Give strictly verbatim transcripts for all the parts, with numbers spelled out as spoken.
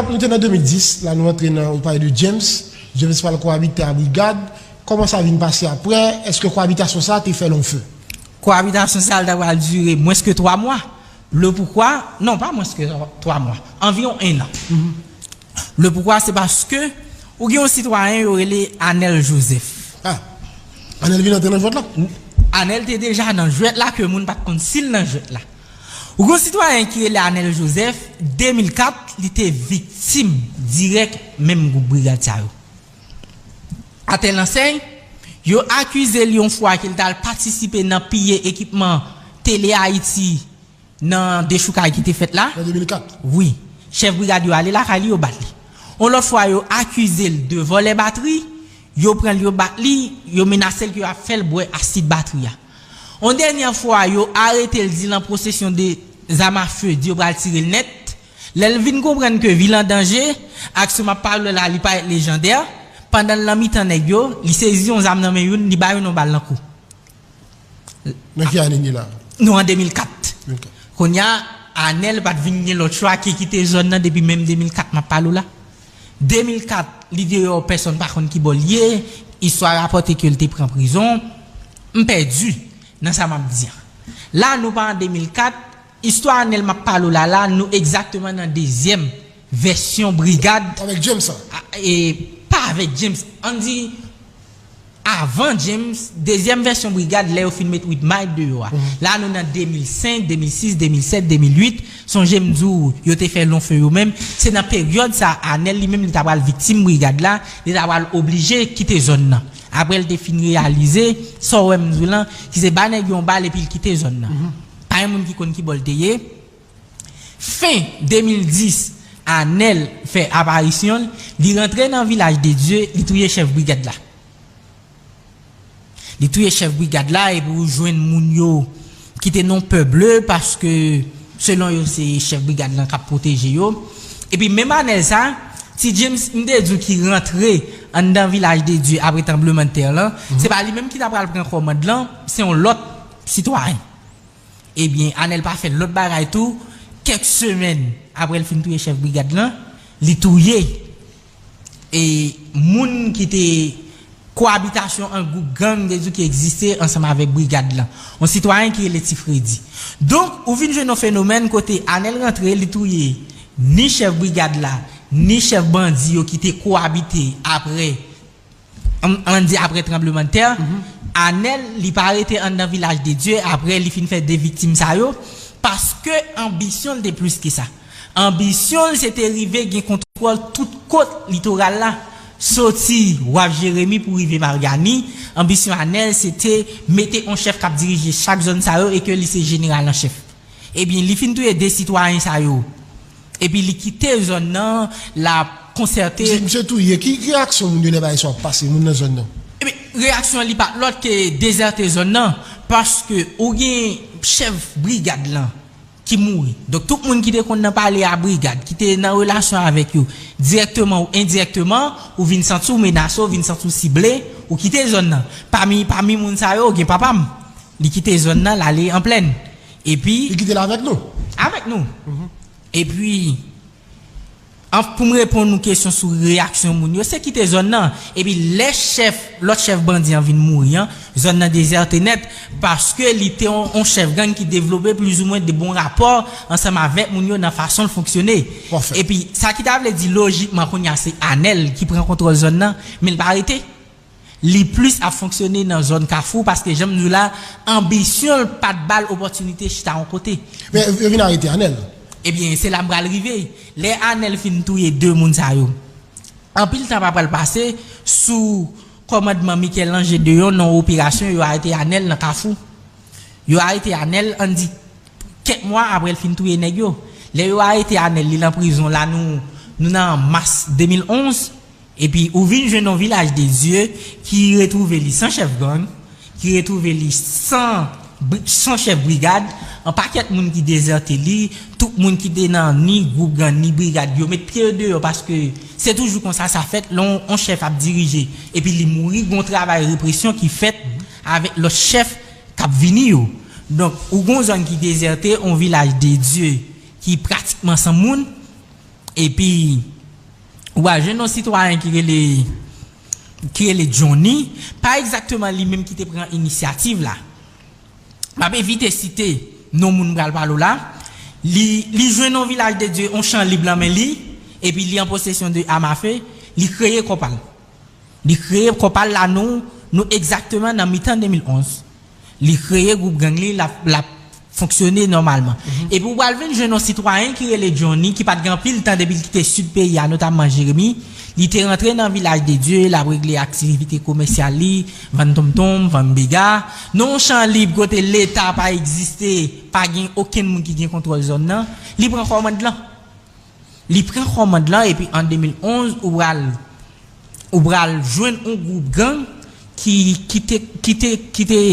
Nou te nan de mil dis, la nou antre nan, ou pale de James. James pral koabite a Brigad. Kòman sa vin pase apre? Èske koabitasyon sa te fè long feu? Koabitasyon sa, l ta pral dire mwens ke twa mwa. Le poukwa, non, pa mwens ke twa mwa, anviwon en an. Le poukwa, se paske ou gen yon sitwayen yo rele Anèl Joseph. Ah, Anèl vin antre nan jwèt la? Anèl te deja nan jwèt la, ke moun pa t konn si l nan jwèt la. Ou gen yon sitwayen ki rele Anèl Joseph, de mil kat, li te viktim dirèk menm gwoup brigad sa yo. Atè Lansèy, yo akize l yon fwa ke l t al patisipe nan piye ekipman Tele Ayiti nan dechoukay ki te fèt la. Nan de mil kat. Wi. Chèf brigad yo ale lakay li, yo bat li. Yon lòt fwa, yo akize l de vòlè batri, yo pran l, yo bat li, yo menase l ke y ap fè l bwè asid batri a. Yon dènyè fwa, yo arete l, di l an posesyon de zam a fe, di yo pral tire l nèt. Lè l vin konprann ke vi l an danje, aksyon m ap pale w la, li parèt lejandè, pandan l nan mitan nèg yo, li sezi yon zam nan men youn, li ba youn yon bal nan kou. Nan ki ane n ye la? Nou an de mil kat. Ok. Kounye a, Anèl pa t vin gen lòt chwa ke kite zòn nan depi menm de mil kat m ap pale w la. De mil kat, li deyò, pèsonn pa konn ki bò l ye, istwa rapòte ke l te pran prizon. M pèdi nan sa m ap di an. La, nou pa an de mil kat, istwa Anèl m ap pale w la, la, nou egzakteman nan dezyèm vèsyon brigad. Avèk James sa? A, e, pa avèk James. Ann di, avan James, dezyèm vèsyon brigad, lè yo fin met Widmay deyò a. La, nou nan de mil senk, de mil sis, de mil sèt, de mil uit. Sonje m di w, yo te fè long feu yo menm. Se nan peryòd sa, Anèl li menm, li ta pral viktim brigad la, li ta pral oblije kite zòn nan. Apre l te fin reyalize, sa w wè m di w lan, ki se ba nèg yo yon bal epi l kite zòn nan. Pa gen moun ki konn ki bò l te ye. Fen de mil dis, Anèl fè aparisyon l, li rantre nan Vilaj de Dye, li touye chèf brigad la. Li touye chèf brigad la, epi ou jwenn moun yo ki te nan pè ble, paske selon yo, se chèf brigad lan k ap pwoteje yo. Epi menm Anèl sa, ti James, m te di w, ki rantre anndan Vilaj de Dye apre tranblemanntè lan, se pa li menm ki ta pral pran kòmand lan, se yon lòt sitwayen. Ebyen, Anèl pa fè lòt bagay tou. Kèk semèn apre l fin touye chèf brigad lan, li touye, e, moun ki te koabitasyon an gwoup gang, de di ki egziste ansanm avèk brigad lan. Yon sitwayen ki rele Ti Fredi. Donk, ou vin jwenn yon fenomèn kote Anèl rantre, li touye ni chèf brigad la, ni chèf bandi yo ki te koabite apre ann, ann di apre tranblemanntè, Anèl, li pa rete anndan Vilaj de Dye apre li fin fè de viktim sa yo, paske anbisyon l te plis ke sa. Anbisyon l se te rive gen kontwòl tout kot litoral la, soti Waf Jeremi pou rive Margani. Anbisyon Anèl se te mete yon chèf k ap dirije chak zòn sa yo e ke li se jeneral an chèf. Ebyen, li fin touye de sitwayen sa yo. Epi li kite zòn nan, l ap konsète. Misye, misye touye. Ki, ki reyaksyon moun yo lè bagay sa ap pase, moun nan zòn nan? Ebyen, reyaksyon li pa t lòt ke dezète zòn nan, paske ou gen chèf brigad lan ki mouri. Donk, tout moun ki te konn nan pale a brigad, ki te nan relasyon avèk yo, dirèkteman ou endirèkteman, ou vin santi w menase, ou vin santi w sible, ou kite zòn nan. Pami, pami moun sa yo, gen papa m. Li kite zòn nan, l ale an plèn. Epi. Li kite l avèk nou? Avèk nou. Epi, an, pou m reponn ou kesyon sou reyaksyon moun yo, se kite zòn nan. Epi lè chèf, lòt chèf bandi an vin mouri an, zòn nan dezète nèt, paske li te yon, yon chèf gang ki devlope plizoumwen de bon rapò ansanm avèk moun yo nan fason l fonksyone. Epi, sa ki ta vle di lojikman kounye a se Anèl ki pran kontwòl zòn nan, men l pa rete. Li plis ap fonksyone nan zòn Kafou, paske jan m di w la, anbisyon l pa t ba l opòtinite chita yon kote. Men yo vin arete Anèl. Ebyen, se la m pral rive. Lè Anèl fin touye de moun sa yo, anpil tan pa pral pase, sou kòmandman Michel-Ange Deyon, nan yon operasyon, yo arete Anèl nan Kafou. Yo arete Anèl, ann di, kèk mwa apre l fin touye nèg yo. Lè yo arete Anèl, li nan prizon la, nou, nou nan mas de mil onz. Epi ou vin jwenn yon Vilaj de Dye ki retwouve li san chèf gang, ki retwouve li san bri-, san chèf brigad, yon pakèt moun ki dezète li, tout moun ki te nan ni gwoup gang, ni brigad, yo met pye yo deyò, paske se toujou konsa sa fèt, lè yon, yon chèf ap dirije, epi li mouri, gon travay represyon ki fèt avèk lòt chèf k ap vini yo. Donk, ou gon zòn ki dezète, yon Vilaj de Dye ki pratikman san moun, Epi, ou a jwenn yon sitwayen ki rele, ki rele Johnny, pa egzakteman li menm ki te pran inisyativ la. M ap evite site non moun m pral pale w la. Li, li jwenn yon Vilaj de Dye, yon chan lib nan men li, epi li an posesyon de amafe, li kreye kò pa l. Li kreye kò pa l la, nou, nou egzakteman nan mitan de mil onz. Li kreye gwoup gang li, l ap, l ap fonksyone nòmalman. Epi ou pral vin jwenn yon sitwayen ki rele Johnny, ki pa t gen anpil tan depi l kite sid peyi a, notamman Jeremi. Li te rantre nan Vilaj de Dye, l ap regle aktivite komèsyal li, vann tonmtonm, vann bega. Nan yon chan lib kote Leta pa egziste, pa gen okenn moun ki gen kontwòl zòn nan, li pran kòmand lan. Li pran kòmand lan, epi an de mil onz, ou pral, ou pral jwenn yon gwoup gang ki, ki te, ki te, ki te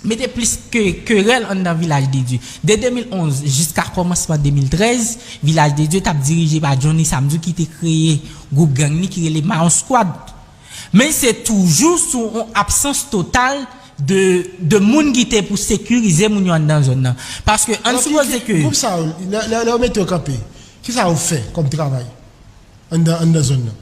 mete plis ke, kerèl anndan Vilaj de Dye. De de mil onz jiska kòmansman de mil trèz, Vilaj de Dye t ap dirije pa Johnny Samedi ki te kreye gwoup gang li ki rele Mayon Squad. Men se toujou sou yon absans total de, de moun ki te pou sekirize moun yo anndan zòn nan. Paske ann sipoze ke gwoup sa yo, lè, lè, lè yo mete yo kanpe, kisa yo fè kòm travay anndan, anndan zòn nan?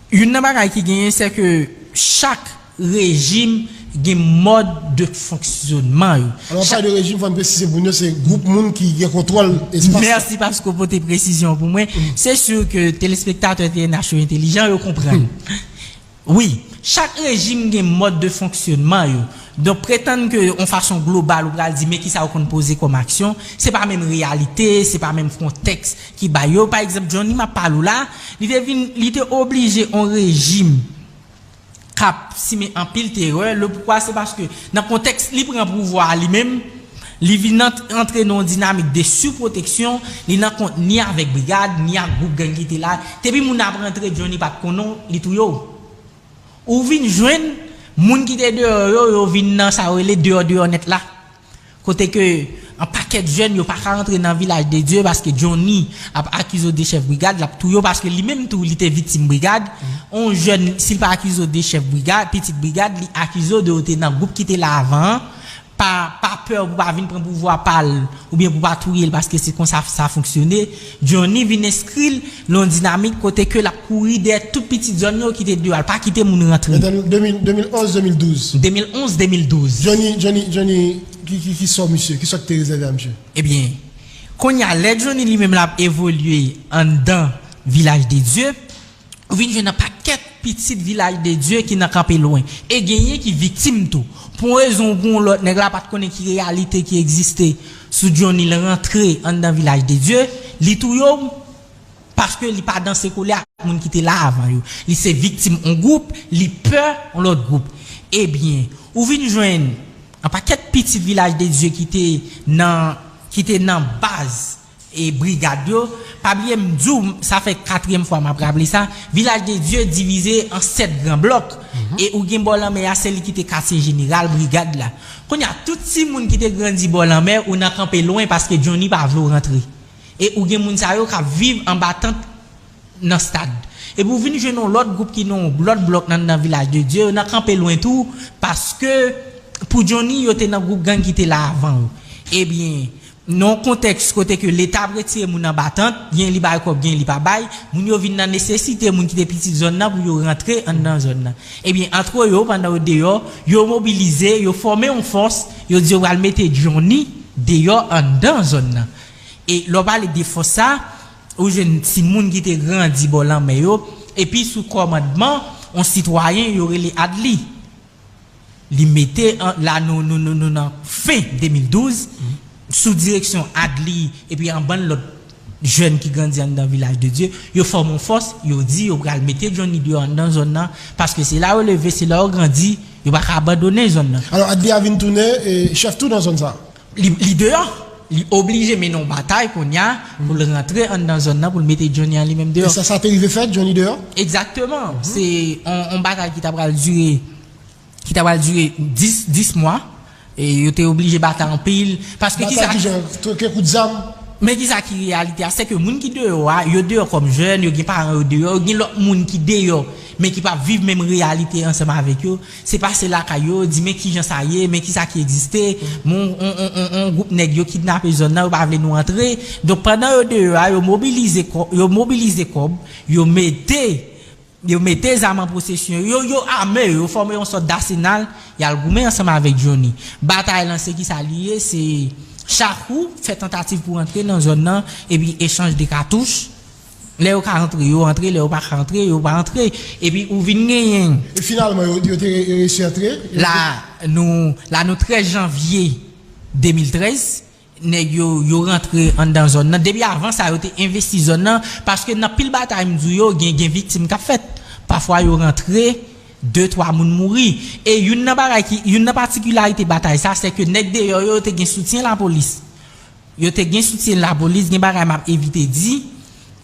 Youn nan bagay ki genyen, se ke chak rejim gen mòd de fonksyonman yo. Alò, pa de rejim, fò n presize pou nou, se gwoup moun ki gen kontwòl espas la. Mèsi paske w pote presizyon pou mwen. Se si ke telespektatè T N H yo entelijan, yo konprann. Wi, chak rejim gen mòd de fonksyonman yo. Donk, pretann ke yon fason global ou pral di, men kisa yo konn poze kòm aksyon, se pa menm reyalite, se pa menm kontèks ki bay yo. Pa egzanp, Johnny m ap pale w la, li te vin, li te oblije yon rejim k ap simen anpil terè. Le poukwa, se paske nan kontèks li pran pouvwa a li menm, li vin ant-, antre nan yon dinamik de sipwoteksyon, li nan kont ni avèk brigad, ni ak gwoup gang ki te la. Depi moun ap rantre, Johnny pa t konnen w, li touye w. Ou vin jwenn moun ki te deyò yo, yo vin nan sa yo rele deyò, deyò nèt la. Kote ke yon pakèt jèn yo pa ka rantre nan Vilaj de Dye paske Johnny ap akize w de chèf brigad, l ap touye w paske li menm tou li te viktim brigad. On jèn, si l pa akize w de chèf brigad, pitit brigad, li akize w de w te nan gwoup ki te la avan an. Pa, pa pè pou pa vin pran pouvwa pa l, oubyen pou pa touye l, paske se konsa sa fonksyone. Johnny vin enskri l nan yon dinamik kote ke l ap kouri dèyè tout pitit zòn yo ki te deyò a, l pa kite moun rantre. Nan de mil, de mil onz, de mil douz. De mil onz, de mil douz. Johnny, Johnny, Johnny, ki, ki, ki sò misye, ki sò ki te rezève a misye? Ebyen, kounye a, lè Johnny li menm l ap evolye anndan Vilaj de Dye, ou vin jwenn yon pakèt pitit Vilaj de Dye ki nan kanpe lwen. E genyen ki viktim tou. Pou yon rezon ou pou yon lòt, nèg la pa t konnen ki reyalite ki egziste sou Johnny l rantre anndan Vilaj de Dye, li touye w. Paske li pa danse kole ak moun ki te la avan yo. Li se viktim yon gwoup, li pè yon lòt gwoup. Ebyen, ou vin jwenn yon pakèt pitit Vilaj de Dye ki te nan, ki te nan baz e brigad yo. Pa bliye m di w, sa fè katriyèm fwa m ap raple sa, Vilaj de Dye divize an sèt gran blòk. E ou gen bò lanmè a, se li ki te katye jeneral brigad la. Kounye a, tout timoun ki te grandi bò lanmè, ou nan kanpe lwen paske Johnny pa vle w rantre. E ou gen moun sa yo k ap viv anba tant nan stad. Epi ou vin jwenn yon lòt gwoup ki nan yon lòt blòk nan, nan Vilaj de Dye, yo nan kanpe lwen tou, paske pou Johnny, yo te nan gwoup gang ki te la avan yo. Ebyen, nan yon kontèks kote ke Leta ap retire moun anba tant, gen li bay kòb, gen li pa bay, moun yo vin nan nesesite, moun ki te pitit zòn nan, pou yo rantre anndan zòn nan. Ebyen, antre yo, pandan yo deyò, yo mobilize, yo fòme yon fòs, yo di yo pral mete Johnny deyò anndan zòn nan. E lè w pale de fòs sa, ou jwenn timoun ki te grandi bò lanmè yo, epi sou kòmandman yon sitwayen yo rele Adli. Li mete an, la nou, nou, nou, nou nan fen de mil douz, sou direksyon Adli, epi yon bann lòt jèn ki grandi anndan Vilaj de Dye, yo fòme yon fòs, yo di yo pral mete Johnny deyò anndan zòn nan, paske se la yo leve, se la yo grandi, yo pa ka abandone zòn nan. Alò, Adli a vin tounen, e, chèf tou nan zòn sa? Li, li deyò. Li oblije mennen yon batay kounye a pou l rantre anndan zòn nan, pou l mete Johnny an li menm deyò. E sa, sa te rive fèt, Johnny deyò? Egzakteman. Se yon, yon batay ki ta pral dire, ki ta pral dire dis, dis mwa. E yo te oblije batay anpil. Paske kisa? Batay ki jan? Twoke kout zam? Men kisa ki reyalite a, se ke moun ki deyò a, yo deyò kòm jèn, yo gen paran yo deyò, yo gen lòt moun ki deyò, men ki p ap viv menm reyalite ansanm avèk yo. Se pase lakay yo, di men kijan sa ye, men kisa ki egziste, men on, on, on, on, on gwoup nèg yo kidnape zòn nan, yo pa vle nou antre. Donk pandan yo deyò a, yo mobilize kò-, yo mobilize kòb, yo mete, yo mete zam an posesyon, yo, yo ame, yo fòme yon sòt dasenal, y al goumen ansanm avèk Johnny. Batay lan se kisa li ye, se chak ou fè tantativ pou rantre nan zòn nan, epi echanj de katouch. Lè yo ka antre, yo antre, lè yo pa ka antre, yo pa antre. Epi ou vin genyen E finalman, yo, yo te re- reyisi antre. La, nou, la nou trèz janvye de mil trèz, nèg yo, yo rantre anndan zòn nan. Depi avan sa, yo te envesti zòn nan, paske nan pil batay m di w yo, gen, gen viktim k ap fèt. Pafwa yo rantre, de, twa moun mouri. E youn nan bagay ki, youn nan patikilarite batay sa, se ke nèg deyò yo, yo te gen soutyen lapolis. Yo te gen soutyen lapolis, gen bagay m ap evite di,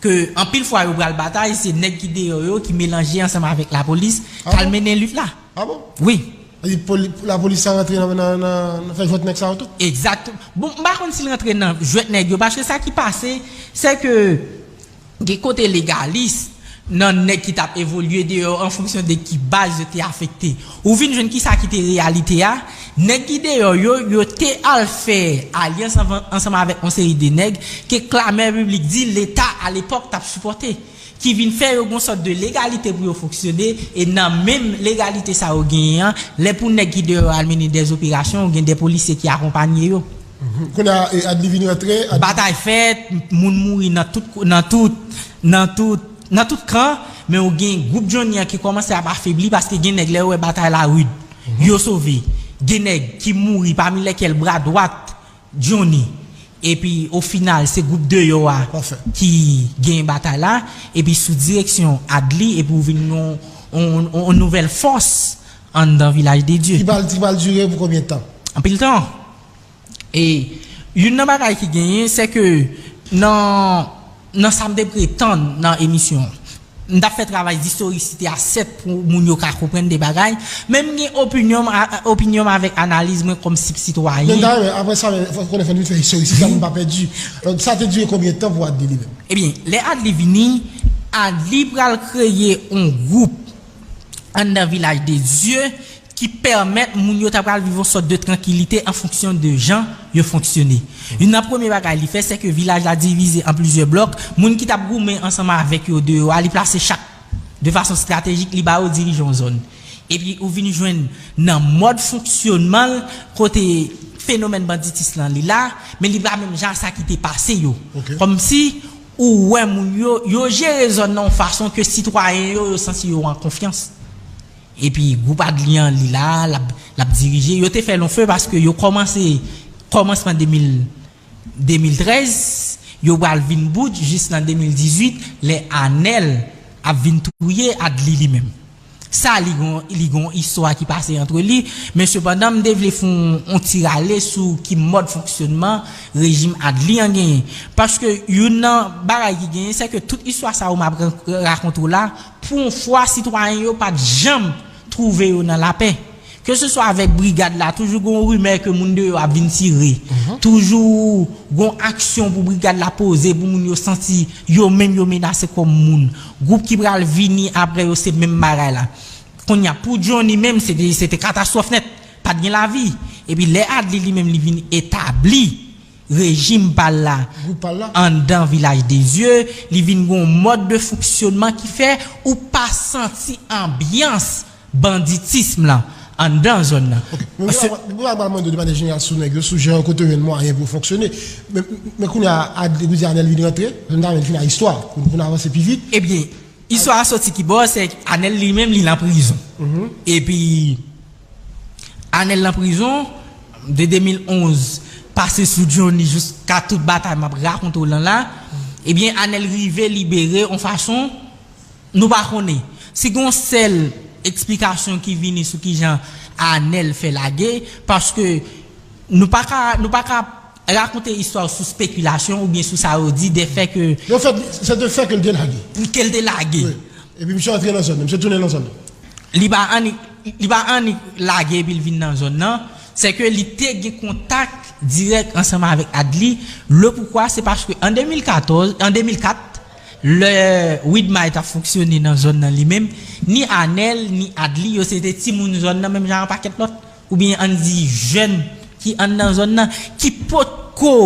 ke anpil fwa yo pral batay, se nèg ki deyò yo ki melanje ansanm avèk lapolis, k al mennen lit la. Ah bon? Wi. Li poli- lapolis sa rantre nan, nan, nan, nan fè jwèt nèg sa yo tou? Egzakte. Bon, m pa konn si l rantre nan jwèt nèg yo, paske sa ki pase, se ke gen kote legalis nan nèg ki t ap evolye deyò an fonksyon de ki baz yo te afekte. Ou vin jwenn kisa ki te reyalite a, nèg ki deyò yo, yo te al fè alyans anvan- ansanm avèk yon seri de nèg ke klamè piblik di Leta alepòk t ap sipòte. Ki vin fè yo gon sòt de legalite pou yo fonksyone, e nan menm legalite sa yo genyen an, lè pou nèg ki deyò al mennen dè operasyon, ou gen dè polisye ki akonpanye yo. Mhm. Kounye a, e, Adli vin rantre, Adli Batay fèt, moun mouri nan tout, nan tout, nan tout, nan tout kan, men ou gen gwoup Johnny an ki kòmanse ap afebli paske gen nèg lè yo wè batay la rid, yo sove. Gen nèg ki mouri, pami lèkèl bra dwat Johnny. Epi, o final, se gwoup deyò a ki genyen batay la. Epi, sou direksyon Adli, epi ou vin yon, yon, yon, yon nouvèl fòs anndan Vilaj de Dye. Ki pral, ki pral dire pou konbyen tan? Anpil tan. E youn nan bagay ki genyen, se ke nan, nan sa m te pretann nan emisyon, m t ap fè travay distorisite a sèt pou moun yo ka konprann de bagay, men m gen opinyon m a- opinyon m avèk analiz mwen kòm sip sitwayen. Men dayè, apre sa, men, fò konnen fè n vit fè istorisite la pou n pa pèdi. Donk, sa te dire konbyen tan pou Adli li menm? Ebyen, lè Adli vini, Adli pral kreye yon gwoup anndan Vilaj de Dye ki pèmèt moun yo ta pral viv yon sòt de trankilite an fonksyon de jan yo fonksyone. Youn nan premye bagay li fè, se ke vilaj la divize an plizyè blòk. Moun ki t ap goumen ansanm avèk yo deyò a, li plase chak de fason estratejik, li ba yo dirije yon zòn. Epi ou vin jwenn nan mòd fonksyonman l, kote fenomèn banditis lan li la, men li pa menm jan sa ki te pase yo. Ok. Kòmsi ou wè moun yo, yo jere zòn nan yon fason ke sitwayen yo, yo santi yo an konfyans. Epi gwoup Adli an, li la, l ap, l ap dirije. Yo te fè long feu paske yo kòmanse, kòmansman de mil, de mil trèz, yo pral vin bout jis nan de mil dizuit, lè Anèl ap vin touye Adli li menm. Sa, li gon, li gon istwa ki pase antre li, men sepandan, m te vle fè yon, yon ti rale sou ki mòd fonksyonman rejim Adli an genyen. Paske youn nan bagay ki genyen, se ke tout istwa sa yo m ap ra- rakonte w la, pou yon fwa, sitwayen yo pa t janm twouve yo nan lapè. Keseswa avèk brigad la, toujou gon rimè ke moun deyò ap vin tire. Toujou gon aksyon pou brigad la poze, pou moun yo santi yo menm yo menase kòm moun. Gwoup ki pral vini apre yo, se menm bagay la. Kounye a, pou Johnny menm, se te, se te katastwòf nèt. Pa t gen lavi. Epi lè Adli li menm li vin etabli rejim pa l la anndan Vilaj de Dye, li vin gon mòd de fonksyonman ki fè ou pa santi anbyans banditism lan anndan zòn nan. Ok. Men mwen pa mande de manè jeneral sou nèg yo, sou jan kote yo jwenn mwayen pou yo fonksyone. Men, men kounye a, Adli, Anèl vin rantre, nou ta vin fini a istwa, pou, pou n avanse pi vit. Ebyen, istwa a soti kibò, se Anèl li menm, li nan prizon. Epi, Anèl nan prizon, de de mil onz, pase sou Johnny jiska tout batay m ap rakonte w lan la. Ebyen, Anèl rive libere yon fason, nou pa konnen. Si gon sèl eksplikasyon ki vini sou kijan Anèl fè lage, paske nou pa ka, nou pa ka rakonte istwa sou spekilasyon oubyen sou sa yo di, de fè ke Yo fèt, se de fè ke l te lage. Ke l te lage. Wi. Epi misye antre nan zòn nan, misye tounen nan zòn nan. Li pa annik, li pa annik lage epi l vin nan zòn nan. Se ke li te gen kontak dirèk ansanm avèk Adly. Le poukwa, se paske an de mil katòz, an de mil kat, lè Widmay t ap fonksyone nan zòn nan li menm, ni Anèl, ni Adly, yo se te timoun zòn nan, menm jan an pakèt lòt, oubyen ann di jèn ki anndan zòn nan, ki potko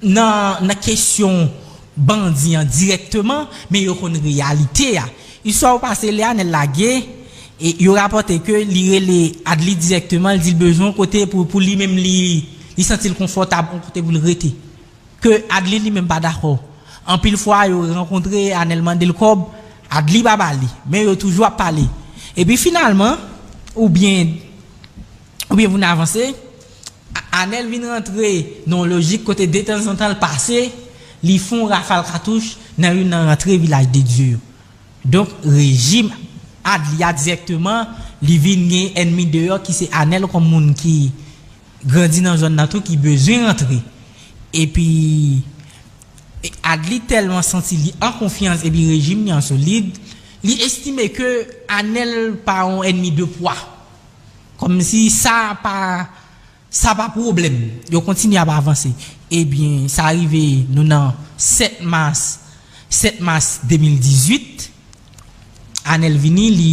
nan, nan kesyon bandi an dirèkteman, men yo konn reyalite a. Istwa yo pase, lè Anèl lage, e yo rapòte ke li rele Adly dirèkteman, li di l bezwen yon kote pou, pou li menm li, li santi l konfòtab, yon kote pou l rete. Ke Adly li menm pa dakò. Anpil fwa, yo rankontre, Anèl mande l kòb, Adly pa ba li. Men yo toujou ap pale. Epi finalman, oubyen, oubyen pou n avanse, A-, Anèl vin rantre nan yon lojik kote detanzantan l pase, li fè yon rafal katouch nan youn nan rantre Vilaj de Dye yo. Donk, rejim Adly a dirèkteman, li vin gen ènmi deyò ki se Anèl kòm moun ki grandi nan zòn nan tou, ki bezwen rantre. Epi, e Adly tèlman santi li an konfyans epi rejim li an solid, li estime ke Anèl pa yon ènmi de pwa. Kòmsi sa pa, sa pa pwoblèm. Yo kontinye ap avanse. Ebyen, sa rive, nou nan sèt mas, sèt mas de mil dizuit. Anèl vini, li,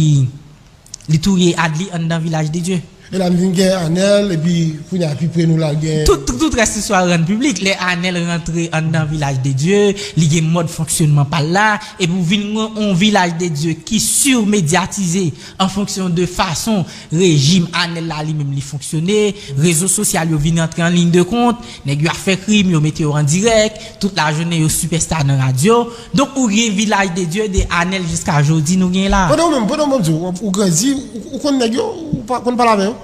li touye Adly anndan Vilaj de Dye. E la m vin gen Anèl, epi kounye a pi pre nou la gen. Tout, tout, tout rès istwa rann piblik. Lè Anèl rantre anndan Vilaj de Dye, li gen mòd fonksyonman pa l la, epi w vin gen yon Vilaj de Dye ki simedyatize an fonksyon de fason rejim Anèl la li menm li fonksyone, rezo sosyal yo vin antre an liy de kont, nèg yo ap fè krim, yo mete yo an dirèk, tout lajounen yo sipèsta nan radyo. Donk ou gen Vilaj de Dye de Anèl jiska jodi nou gen la. Pandan w menm, pandan w menm di w, w grandi, ou, ou konn nèg yo, ou pa, konn pale avè yo?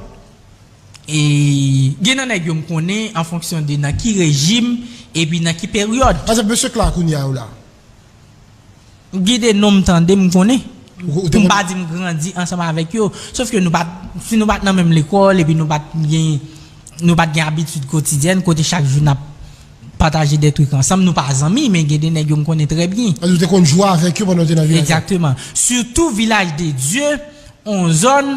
E gen nan nèg yo m konnen an fonksyon de nan ki rejim, epi nan ki peryòd. Pa egzanp, mesye Kla kounye a yo la. Gen de non m tande, m konnen. Ou, ou te Pou m konn- pa di m grandi ansanm avèk yo. Sof ke nou pa t, si nou pa t nan menm lekòl, epi nou pa t gen, nou pa t gen abitid kotidyèn, kote chak jou n ap pataje de trik ansanm, nou pa zanmi, men gen de nèg yo m konnen trè byen. Ou te konn jwe avèk yo pandan w te nan Vilaj la? Egzakteman. Sitou Vilaj de Dye, on zòn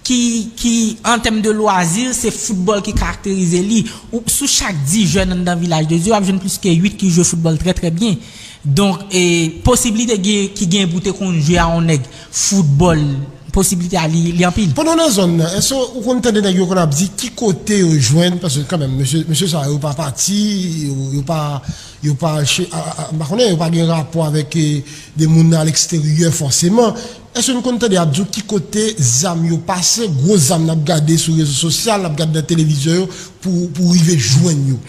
ki, ki, an tèm de lwazi, se foutbòl ki karakterize li. Ou, sou chak dis jèn anndan Vilaj de Dye, w ap jwenn plis ke uit ki jwe foutbòl trè, trè byen. Donk, e, posiblite gen, ki gen pou te konn jwe a yon nèg foutbòl, posiblite a li, li anpil. Pandan w nan zòn nan, èske ou konn tande nèg yo konn ap di ki kote yo jwenn, paske kanmenm, mesye, mesye sa yo pa pati, yo, yo pa, yo pa, che- a, a, a, m pa konnen, yo pa gen rapò avèk, e, de moun a leksteryè fòseman. Èske nou konn tande y ap di w ki kote zam yo pase, gwo zam n ap gade sou rezo sosyal, n ap gade nan televizyon yo, pou, pou rive jwenn yo?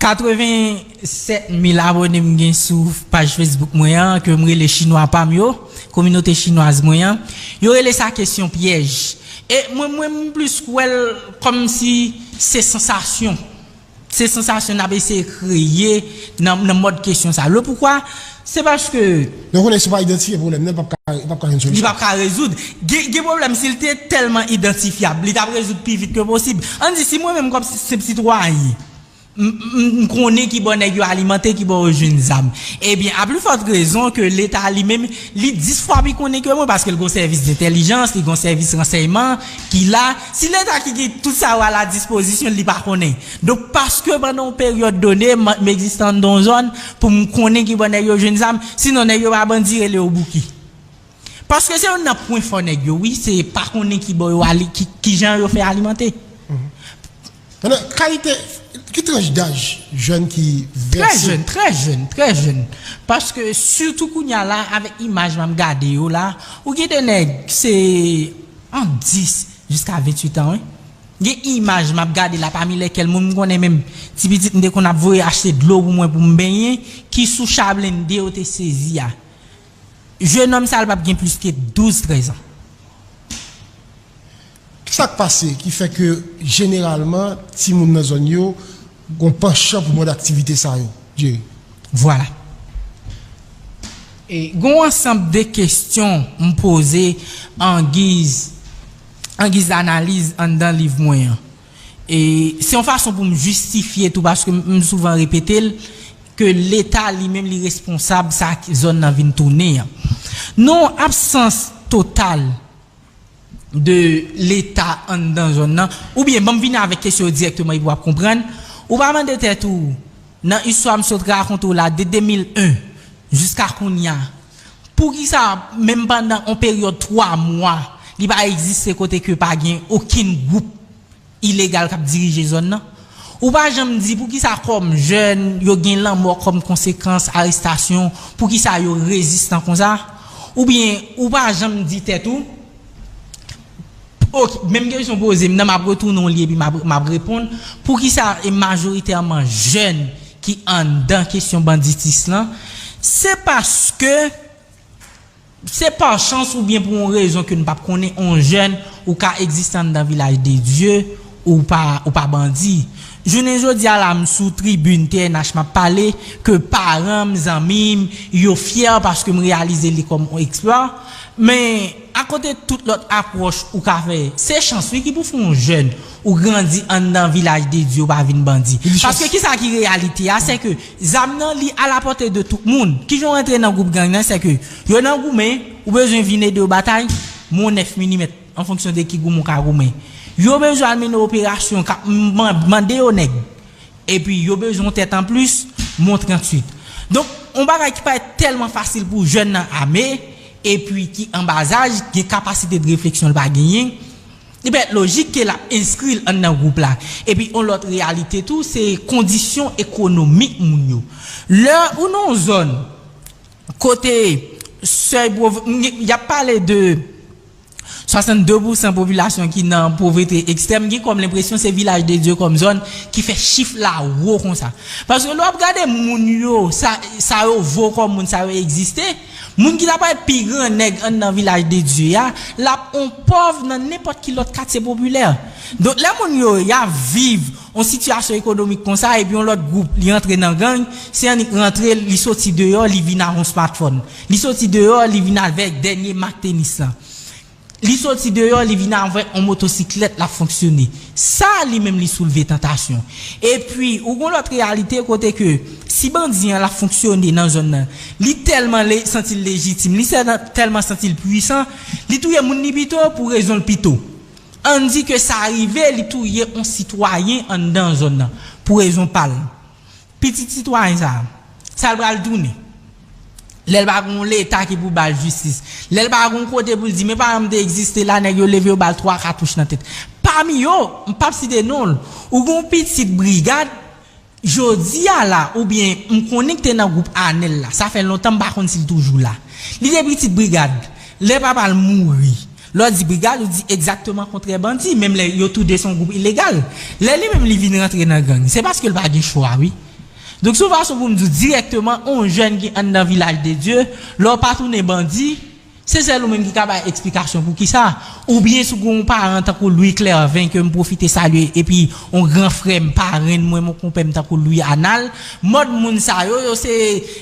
Katrevennsèt mil abòne m gen sou paj Facebook mwen an, ke m rele Chinwa pa m yo, kominote chinwaz mwen an. Yo rele sa kesyon pyèj. E mwen, mwen, m plis kwè l kòmsi se sansasyon. Se sansasyon n ap eseye kreye nan, nan mòd kesyon sa. Le poukwa, se paske. Donk, konnen si w pa idantifye pwoblèm nan, l p ap ka, l p ap ka jwenn solisyon. Li p ap ka rezoud. Gen, gen pwoblèm, si l te tèlman idantifyab, li t ap rezoud pi vit ke posib. Ann di, si mwen menm, kòm senp sitwayen, m, m, m konnen ki bò nèg yo alimante, ki bò yo jwenn zam. Ebyen, a pli fòt rezon ke Leta li menm, li dis fwa pi konnen ke mwen, paske l gon sèvis dentèlijans, li gon sèvis ransèyman ki la. Si Leta ki gen tout sa yo a la dispozisyon l, li pa konnen. Donk, paske pandan yon peryòd done, m, m egziste anndan yon zòn, pou m konnen ki bò nèg yo jwenn zam, sinon nèg yo pa bandi, rele yo bouki. Paske se youn nan pwen fò nèg yo, wi, se pa konnen ki bò yo ale, ki, ki jan yo fè alimante. Pandan kalite, ki tranch daj jèn ki vèse? Trè jèn, trè jèn, trè jèn. Paske sitou kounye a la, avèk imaj m ap gade yo la, ou gen de nèg, se ant dis jiska venntuit an, wi. Gen imaj m ap gade la, pami lèkèl moun m konnen menm, ti pitit m te konn ap voye achte dlo pou mwen pou m benyen, ki sou cha blende yo te sezi a. Jenòm sa a, l p ap gen plis ke douz, trèz an. Kisa k pase ki fè ke jeneralman timoun nan zòn yo gon panchan pou mòd aktivite sa yo, Jerry? Vwala. E gon ansanm de kesyon m poze an giz, an giz analiz anndan liv mwen an. E se yon fason pou m jistifye tou, paske m, m souvan repete l, ke Leta li menm li responsab sa k-, zòn nan vin tounen an. Nan yon absans total de Leta anndan zòn nan? Oubyen, ban m vini avèk kesyon yo dirèkteman epi w ap konprann. Ou pa mande tèt ou, nan istwa m sot rakonte w la, de de mil en jiska kounye a, poukisa, menm pandan yon peryòd twa mwa, li pa egziste kote ke pa gen okenn gwoup ilegal k ap dirije zòn nan? Ou pa janm di poukisa kòm jèn, yo gen lanmò kòm konsekans arestasyon, poukisa yo rezistan konsa? Oubyen ou pa janm di tèt ou, ok, menm kesyon poze m nan, m ap retounen w li epi m ap, m ap reponn, poukisa e majoritèman jèn ki anndan kesyon banditis lan? Se paske se pa chans oubyen pou yon rezon ke n p ap konnen, yon jèn ou ka egziste anndan Vilaj de Dye, ou pa, ou pa bandi. Jounen jodi a la, m sou tribin T N H, m ap pale, ke paran m, zanmi m, yo fyè paske m reyalize li kòm yon eksplwa. Men, akote tout lòt apwòch ou ka fè, se chans wi ki pou fè yon jèn ou grandi anndan Vilaj de Dye, ou pa vin bandi. Li chans. Paske kisa ki reyalite a, se ke zam nan li alapòte de tout moun. Kijan w rantre nan gwoup gang nan, se ke yo nan goumen, ou bezwen vin ede yo batay, men w nèf milimèt, an fonksyon de ki goumen w ka goumen. Yo bezwen al mennen operasyon, k ap man-, mande yo nèg. Epi yo bezwen yon tèt anplis, men w tranntuit. Donk, yon bagay ki parèt tèlman fasil pou jèn nan ame, epi ki an bazaj, gen kapasite de refleksyon l pa genyen, li parèt lojik ke l ap enskri l anndan gwoup la. Epi yon lòt reyalite tou, se kondisyon ekonomik moun yo. Lè ou nan yon zòn kote sèy pov-, y ap pale de swasannde pousan popilasyon ki nan povrete ekstrèm, gen kòm lenpresyon se Vilaj de Dye kòm zòn ki fè chif la wo konsa. Paske lè w ap gade moun yo, sa, sa yo vo kòm moun, sa yo egziste, moun ki ta pral pi gran nèg anndan Vilaj de Dye a, l ap on pòv nan nenpòt ki lòt katye popilè. Donk, lè moun yo, y ap viv yon sitiyasyon ekonomik konsa, epi yon lòt gwoup, li antre nan gang, se annik rantre, li soti deyò, li vin ak yon smartphone. Li soti deyò, li vin avèk dènye mak tenis lan. Li soti deyò, li vin avèk yon motosiklèt, l ap fonksyone. Sa, li menm, li soulve tantasyon. Epi, ou gon lòt reyalite kote ke si bandi an, l ap fonksyone nan zòn nan, li tèlman le-, santi l lejitim, li sè-, tèlman santi l pwisan, li touye moun li pito pou rezon l pito. Ann di ke sa rive, li touye yon sitwayen anndan zòn nan, pou rezon pa l. Pitit sitwayen sa a, sa l pral tounen? Lè l pa gen yon Leta ki pou ba l jistis, lè l pa gen yon kote pou l di, men paran m te egziste la, nèg yo leve yo ba l twa katouch nan tèt. Pami yo, m p ap site non l, ou gen yon pitit brigad, jodi a la, oubyen m konnen k te nan gwoup Anèl la, sa fè lontan m pa konn si l toujou la. Li te pitit brigad, lè papa l mouri, lè w di brigad, ou di egzakteman kontrè bandi, menm lè yo tou de se yon gwoup ilegal. Lè li menm li vin rantre nan gang, se paske l pa gen chwa, wi. Donk, se yon fason pou m di w dirèkteman, yon jèn ki anndan Vilaj de Dye, lè w pa tounen bandi, se sèl ou menm ki ka bay eksplikasyon pou kisa. Oubyen si w gen yon paran tankou Louis Clervin, ke m pwofite salye, epi yon gran frè m, parenn mwen, yon konpè m tankou Louis Anal, mòd moun sa yo, yo se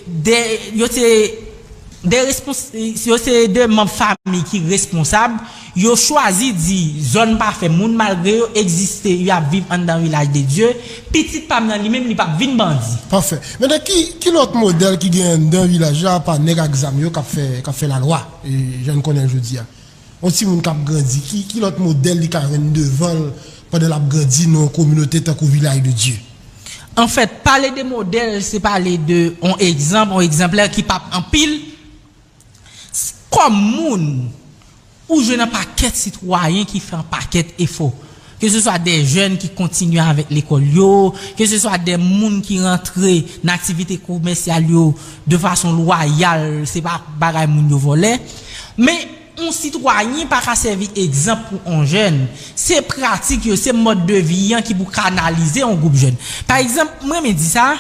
de, yo se de respons-, yo se de manm fanmi ki responsab, yo chwazi di zòn pa fè moun malgre yo egziste, y ap viv anndan Vilaj de Dye, pitit pa m nan li menm, li p ap vin bandi. Pafè. Mentnan, ki, ki lòt modèl ki gen anndan vilaj la, apa nèg ak zam yo k ap fè, k ap fè lalwa, e, jan n konnen l jodi a? Yon timoun k ap grandi, ki, ki lòt modèl li ka jwenn devan l pandan l ap grandi nan yon kominote tankou Vilaj de Dye? Anfèt, pale de modèl, se pale de yon egzanp, yon egzanplè ki p ap anpil. S-, kòm moun, ou jwenn yon pakèt sitwayen ki fè yon pakèt efò. Ke se swa de jèn ki kontinye avèk lekòl yo, ke se swa de moun ki rantre nan aktivite komèsyal yo de fason lwayal, se pa bagay moun yo vòlè. Men, yon sitwayen pa ka sèvi egzanp pou yon jèn. Se pratik yo, se mòd de vi an ki pou kanalize yon gwoup jèn. Pa egzanp, mwen renmen di sa,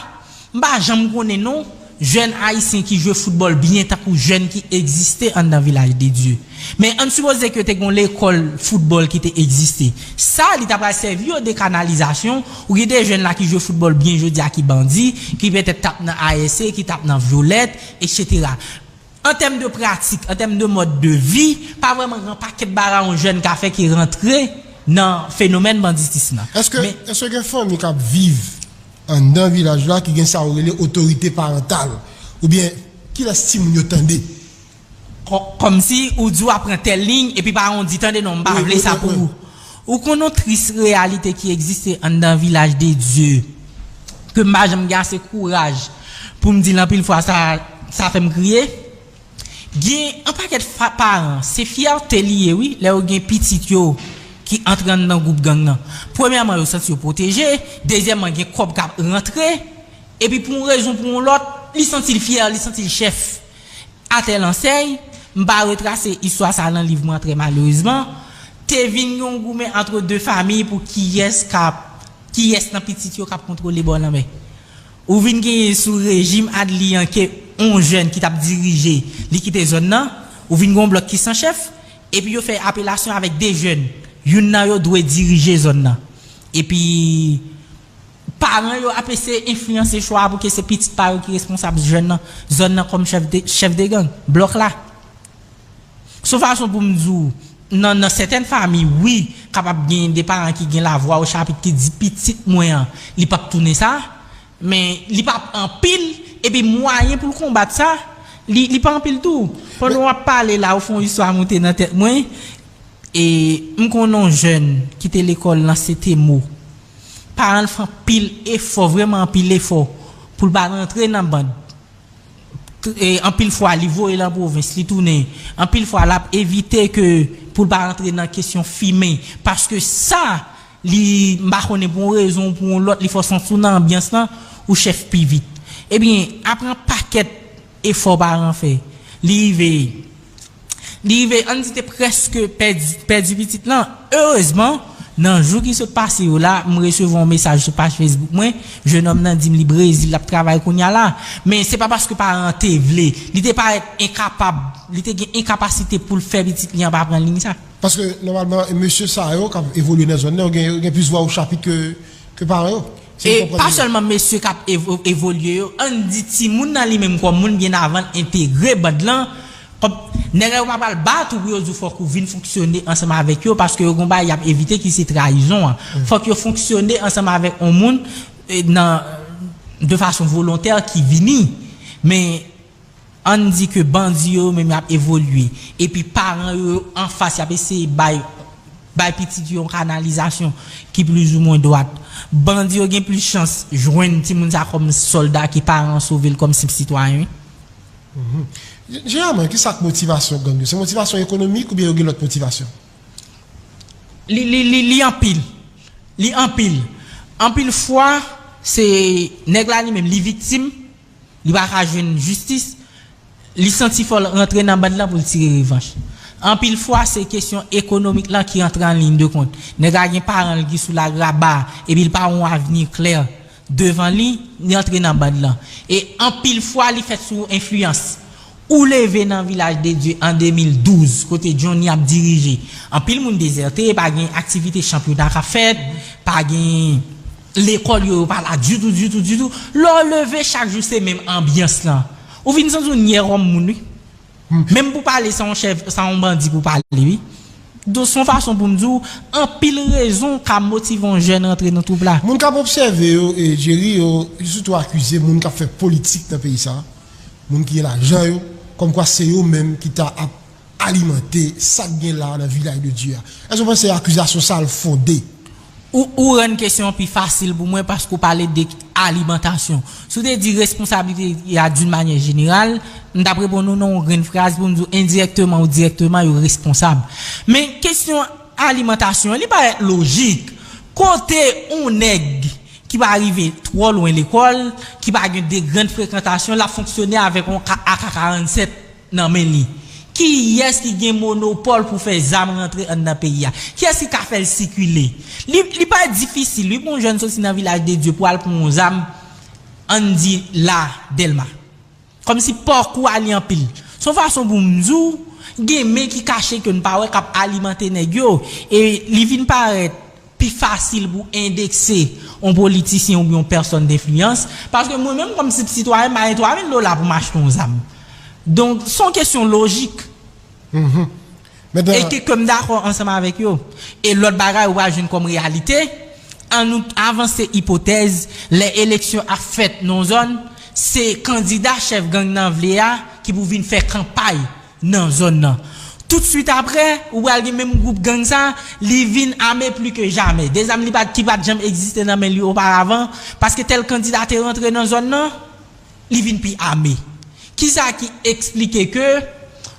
m pa janm konnen non jèn ayisyen ki jwe foutbòl byen tankou jèn ki egziste anndan Vilaj de Dye. Men ann sipoze ke te gen yon lekòl foutbòl ki te egziste. Sa, li ta pral sèvi yo de kanalizasyon. Ou gen de jèn la ki jwe foutbòl byen jodi a ki bandi, ki petèt t ap nan A S C, ki t ap nan Vyolèt, etsetera. An tèm de pratik, an tèm de mòd de vi, pa vrèman gen yon pakèt bagay yon jèn ka fè ki rantre nan fenomèn banditis lan. Èske, men èske gen fanmi k ap viv anndan vilaj la ki gen sa yo rele otorite parantal? Oubyen, kilès timoun yo tande? Kò- kòmsi ou di w ap pran tèl liy, epi pa yon di, "Tande non, m pa vle sa pou ou." Ou konn yon tris reyalite ki egziste anndan Vilaj de Dye, ke m pa janm gen ase kouraj pou m di l anpil fwa, sa, sa fè m kriye. Gen yon pakèt fa- paran, se fyète li ye, wi, lè yo gen pitit yo ki antre anndan gwoup gang nan. Premyèman, yo santi yo pwoteje. Dezyèmman, gen kòb k ap rantre. Epi pou yon rezon, pou yon lòt, li santi l fyè, li santi l chèf. Atè Lansèy, m pa retrase istwa sa nan liv mwen trè malerezman, te vin yon goumen antre de fami pou kiyès k ap, kiyès nan pitit yo k ap kontwole bò lanmè. Ou vin genyen sou rejim Adli an ke yon jèn ki t ap dirije, li kite zòn nan, ou vin gen yon blòk ki san chèf, epi yo fè apelasyon avèk de jèn, youn nan yo dwe dirije zòn nan. Epi paran yo ap eseye enfliyanse chwa a pou ke se pitit pa yo ki responsab jèn nan, zòn nan kòm chèf de, chèf de gang, blòk la. Se yon fason pou m di w, nan, nan sètèn fami, wi, kapab gen de paran ki gen lavwa o chapit ki di pitit mwen an, li p ap tounen sa, men li p ap anpil, epi mwayen pou l konbat sa, li, li pa anpil tou. Pandan w ap pale la, ou fè yon istwa moute nan tèt mwen, e m konn yon jèn ki te lekòl nan Sentemo. Paran l fè anpil efò, vrèman anpil efò, pou l pa rantre nan bann. T- e, anpil fwa, li voye l an pwovens, li tounen. Anpil fwa, l ap evite ke pou l pa rantre nan kesyon fimen. Paske sa, li, m pa konnen pou yon rezon ou pou yon lòt, li fè w santi w nan anbyans lan, ou chèf pi vit. Ebyen, apre yon pakèt efò paran fè, li rive Li rive, ann di, te prèske pèdi, pèdi pitit lan. Erezman, nan jou ki sot pase yo la, m resevwa yon mesaj sou paj Facebook mwen, jennonm nan di m li Brezil, l ap travay kounye a la. Men se pa paske paran an te vle, li te parèt enkapab, li te gen enkapasite pou l fè pitit li an pa pran liy sa. Paske, nòmalman, mesye sa yo k ap evolye nan zòn nan, yo gen, yo gen plis vwa o chapit ke, ke paran yo. Si m E konprann pa byen. Sèlman mesye k ap evo- evolye yo, ann di timoun nan li menm kòm moun byen avan l entegre band lan, kòm, nèg yo pa pral bat ou pou yo di w fòk ou vin fonksyone ansanm avèk yo, paske yo gon bagay y ap evite ki se trayizon an. Fòk yo fonksyone ansanm avèk yon moun, e, nan, de fason volontè ki vini. Men, ann di ke bandi yo menm y ap evolye, epi paran yo anfas y ap eseye bay, bay pitit yo yon kanalizasyon ki plizoumwen dwat. Bandi yo gen plis chans jwenn timoun sa kòm sòlda ke paran an sove l kòm senp sitwayen, wi. Mhm. Jeneralman, ki sa k motivasyon gang yo? Se motivasyon ekonomik oubyen yo gen lòt motivasyon? Li, li, li, li anpil. Li anpil. Anpil fwa, se nèg la li menm, li viktim, li pa ka jwenn jistis, li santi fò l rantre nan band lan pou l tire revanch. Anpil fwa, se kesyon ekonomik lan ki rantre an liy de kont. Nèg la gen paran l ki sou lagraba, epi l pa wè yon avni klè devan li, li antre nan band lan. E anpil fwa, li fèt sou enfliyans. Ou leve nan Vilaj de Dye an de mil douz, kote Johnny ap dirije. Anpil moun dezète, pa gen aktivite chanpyona k ap fèt, pa gen lekòl yo, yo pa la ditou, ditou, ditou. Lè w leve chak jou, se menm anbyans lan. Ou vin santi w nyè kòm moun, wi. Menm pou pale, se yon chèf, se yon bandi pou pale, wi. Donk, se yon fason pou m di w, anpil rezon ka motive yon jèn rantre nan twoup la. Moun k ap obsève yo, e, Jerry, yo, yo sitou akize moun k ap fè politik nan peyi sa a, moun ki gen lajan yo, kòmkwa se yo menm ki ta ap alimante sa k gen la nan Vilaj de Dye a. Èske w panse akizasyon sa a l fonde? Ou, ou rann kesyon an pi fasil pou mwen paske w pale de alimantasyon. Si w te di responsablite a d'une manière générale, m t ap reponn ou nan yon grenn fraz pou m di w endirèkteman ou dirèkteman yo responsab. Men kesyon alimantasyon an, li parèt lojik. Kote yon nèg ki pa rive twò lwen lekòl, ki pa gen de grann frekantasyon, l ap fonksyone avèk yon ka- A K karannsèt nan men li. Kiyès ki gen monopòl pou fè zam rantre anndan peyi a? Kiyès ki ka fè l sikile? Li, li pa difisil, wi, pou yon jèn soti nan Vilaj de Dye pou al pran yon zam, ann di la, Dèlma. Kòmsi pakou a li anpil. Se yon fason pou m di w, gen men ki kache ke n pa wè k ap alimante nèg yo. E li vin parèt pi fasil pou endekse yon politisyen oubyen yon pèsòn denfliyans. Paske mwen menm, kòm senp sitwayen, m pa gen twa mil dola pou m achte yon zam. Donk, se yon kesyon lojik. Mhm. E ke, ke m dakò ansanm avèk yo. E lòt bagay, ou pral jwenn kòm reyalite, ann nou avanse ipotèz, lè eleksyon ap fèt nan yon zòn, se kandida chèf gang nan vle a ki pou vin fè kanpay nan zòn nan. Toutswit apre, ou pral gen menm gwoup gang sa, li vin ame pli ke jamè. De zam li pa, ki pa t janm egziste nan men li oparavan, paske tèl kandida te rantre nan zòn nan, li vin pi ame. Kisa ki eksplike ke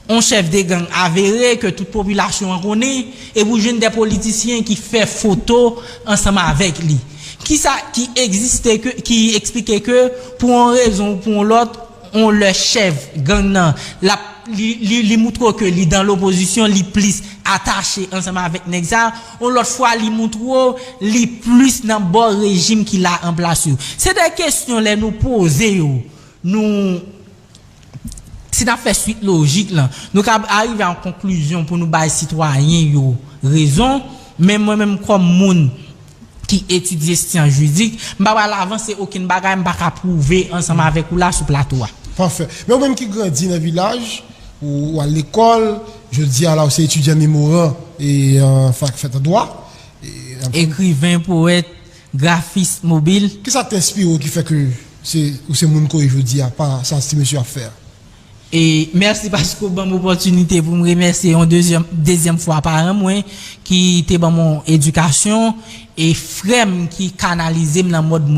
yon chèf de gang avere ke tout popilasyon an konnen, epi w jwenn de politisyen ki fè foto ansanm avèk li? Kisa ki egziste ke, ki eksplike ke pou yon rezon ou pou yon lòt, yon lè chèf gang nan, l ap, li, li, li moutre w ke li dan lopozisyon, li plis atache ansanm avèk nèg sa, yon lòt fwa li moutre w li plis nan bò rejim ki la an plas yo? Se de kesyon lè nou poze yo, nou, si n ap fè swit lojik lan, nou ka arive a yon konklizyon pou nou bay sitwayen yo rezon, men mwen menm kòm moun ki etidye syans jiridik, m pa pral avanse okenn bagay m pa ka pwouve ansanm avèk ou la sou plato a. Pafè. Men ou menm ki grandi nan vilaj, ou, ou al lekòl, jodi a la ou se etidyan memoran e an fak fèt an dwa. E, ekriven, powèt, grafis mobil. Kisa k te enspire w ki fè ke se, ou se moun ke w ye jodi a, pa sa ti mesye ap fè a? E mèsi paske w ban m opòtinite pou m remèsye yon dezyèm, dezyèm fwa paran mwen ki te ban m yon edikasyon e frè m ki kanalize m nan mòd moun